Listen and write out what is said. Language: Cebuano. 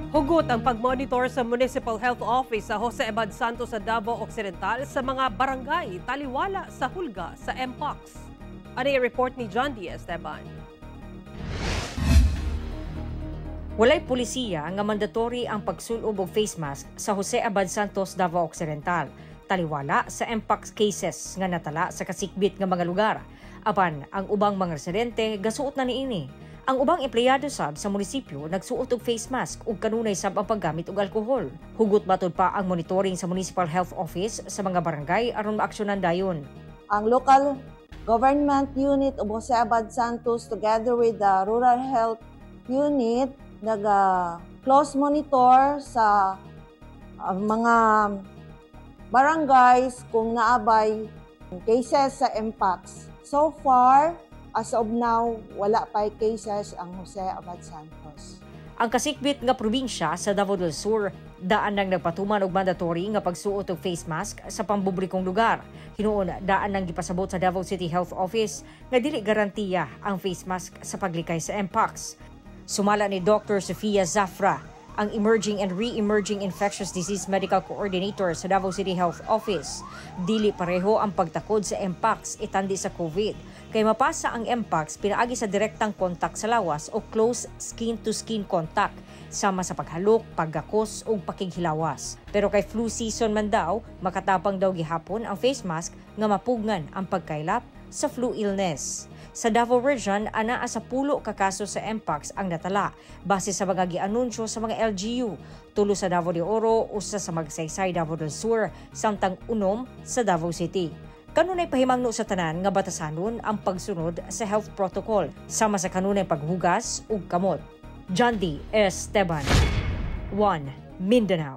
Hugot ang pagmonitor sa Municipal Health Office sa Jose Abad Santos sa Davao Occidental sa mga barangay taliwala sa hulga sa Mpox. Ano yung report ni John D. Esteban? Walay pulisiya nga mandatory ang pagsulob og face mask sa Jose Abad Santos, Davao Occidental, taliwala sa Mpox cases nga natala sa kasikbit nga mga lugar. Apan ang ubang mga residente gasuot na niini. Ang ubang empleyado sab sa munisipyo nagsuot og face mask ug kanunay sab ang paggamit og alkohol. Hugot matud pa ang monitoring sa Municipal Health Office sa mga barangay aron maaksyonan dayon. Ang local government unit of Jose Abad Santos together with the Rural Health Unit naga close monitor sa mga barangays kung naabay cases sa Mpox. So far, as of now, wala pa cases ang Jose Abad Santos. Ang kasikbit nga probinsya sa Davao del Sur daan nang nagpatuman og mandatory nga pagsuot og face mask sa pampublikong lugar. Hinuon daan nang gipasabot sa Davao City Health Office nga dili garantiya ang face mask sa paglikay sa Mpox. Sumala ni Dr. Sofia Zafra, ang Emerging and Re-Emerging Infectious Disease Medical Coordinator sa Davao City Health Office, dili pareho ang pagtakod sa Mpox itandi sa COVID. Kay mapasa ang Mpox pinaagi sa direktang kontak sa lawas o close skin-to-skin contact, sama sa paghalok, paggakos ug pakighilawas. Pero kay flu season man daw, makatabang daw gihapon ang face mask nga mapugngan ang pagkaylap sa flu illness. Sa Davao Region, anaa sa 10 ka kaso sa Mpox ang natala base sa mga gianunsyo sa mga LGU. 3 sa Davao de Oro, 1 sa Magsaysay, Davao del Sur, samtang 6 sa Davao City. Kanunay pahimangno sa tanan nga batasanon ang pagsunod sa health protocol sama sa kanunay paghugas ug kamot. John D. Esteban, 1 Mindanao.